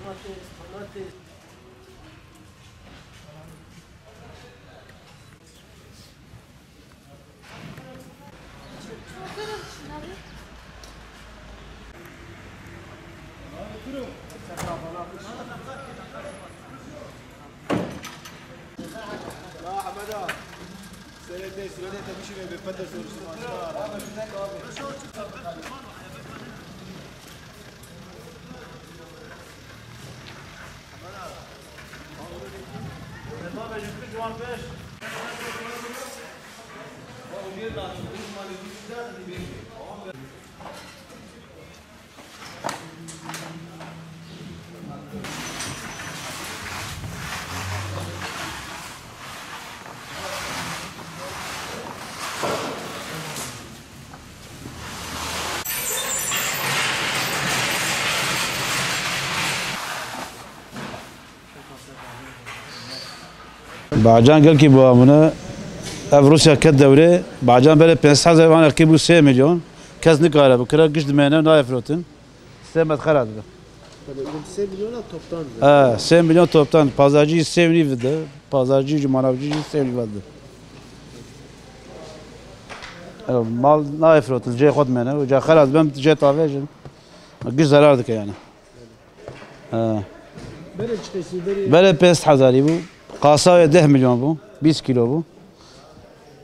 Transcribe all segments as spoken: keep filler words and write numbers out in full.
Domates, domates. Bacan gelkî buha bûne. Ev Rûsya ket dewrê. Bacan berê pênc sed hezar, van erkê bû sê milyon. Kes nikare bikire, giş dimêne, nayê firotin. Sê medxera dibe. Tabii, bu sê milyona toptan dibe. He, sê milyon toptan. Pazarcî sê û nîv dide. Pazarcî jî, manavcî jî sê û nîv dide. E, mal nayê firotin, cê xwe dimêne. Û ca xera dibem, cê tavêjin. Giş zerar dike yani. He. Berê çi qeysî, berê? Berê pênc sed hezarî bû. Qasa wê deh milyon bû. Bîst kilo bû.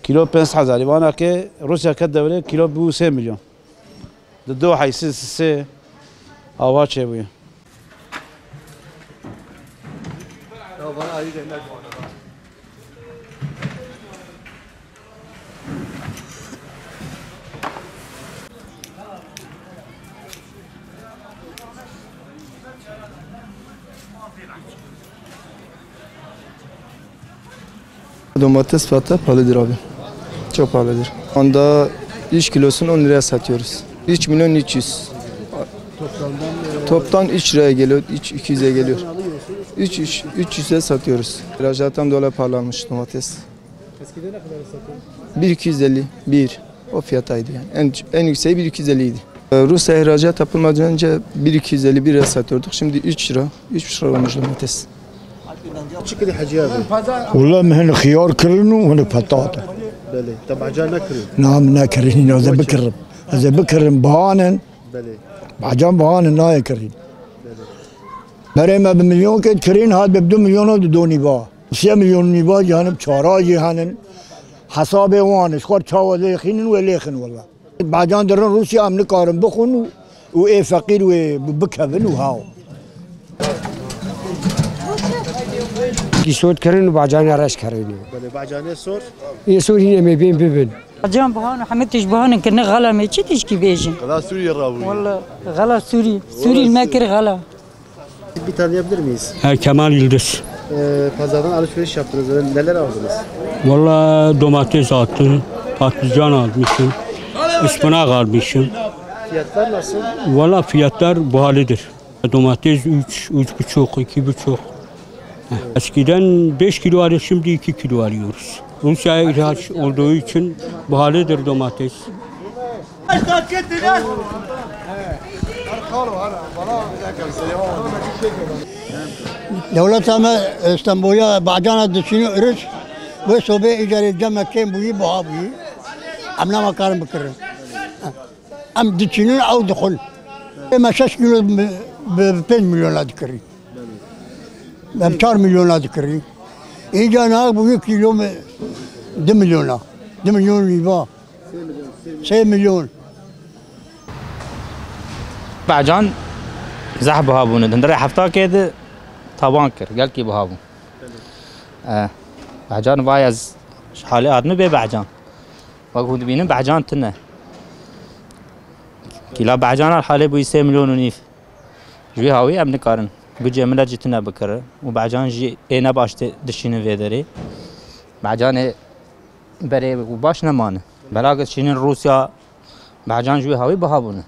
Kilo pênc sed hezarî bû. Ana ke Rûsya ket dewrê kilo bû sê milyon. Di Dohayê sê, sê, sê ava çêbûye. Domates fiyatı pahalıdır abi. Çok pahalıdır. Şu anda üç kilosunu on liraya satıyoruz. Üç milyon üç yüz. Toptan üç liraya geliyor, üç, iki yüze geliyor. Üç, üç, üç yüze satıyoruz. İhracattan dolayı pahalanmış domates. Eskiden ne kadar satıyordun? Bir iki yüz elli, bir. O fiyataydı yani. En, en yükseği bir iki yüz elli idi. Ee, Rusya ihracat yapılmadan önce bir iki yüz elli bir lira satıyorduk. Şimdi üç lira, üç buçuk lira olmuş domates. Çi kirî Hecî abi? Wele min hin xiyar kirin û hin petat. Belê. Te baca nekirî? Na, min nekirin, ez ê bikirim. Ez ê bikirim, bahanin. Belê. Bacan bahanin nayê kirin. Belê. Berê me bi milyon ket kirin, hat bi du milyona di donî ba. Sê milyon nîva jî henin, çara jî henin. Hesabê wan, ji xwe çawa lêxînin wê lêxin wela. Bacan dirin Rûsya, em nikarin bixwin û, û ê feqîr wê bi-, bikevin û haw. Kî sor kirin û bacanê reş kirin. Belê, bacanê sor? Ê sor hîn em ê bên bibin. Bacan bihan û hemî tişt bihanin kirine xela me çi tişkî bêjin? Xela Sûriyê rabûyî. Wela xela Sûrî. Sûrî me kir xela. Bir tanıyabilir miyiz? He, Kemal Yıldız. Ee, pazardan alışveriş yaptınız. Öyle neler aldınız? Valla domates aldım, patlıcan almışım, ıspanak almışım. Fiyatlar nasıl? Valla fiyatlar buhalidir. Domates üç, üç buçuk, iki buçuk. Heh, eskiden beş kilo alır, şimdi iki kilo alıyoruz. Rusya'ya ihraç olduğu için buhalidir domates. Dewleta me Stenbolya bacana diçînî iriş, wê sobê îcarê cem me kêm bûyî, buha bûyî. Em nema karin bikirin. Em diçînin, ew dixwin. Ê me şeş kilo bi, bi pênc milyona dikirî. Em çar milyona dikirî. Îca niha bûyî kilo me du milyona. Du milyon nîva. Sê milyon. Becan zehf biha bûne. Di hundirê hefta kê de taban kir. Gelkî biha bû. E, becan vay ez ji halê adimî bê becan. Wek hûn dibînin becan tune. Kîla becana halê bûyî sê milyon û nîv. Ji wî hawî em nikarin. Budcê milet jî tune bikire. Û becan jî ê ne baş tê dişînin vê derê. Becanê berê û baş nemane. Belagit şînin Rûsya, becan ji wî hawî biha bûne.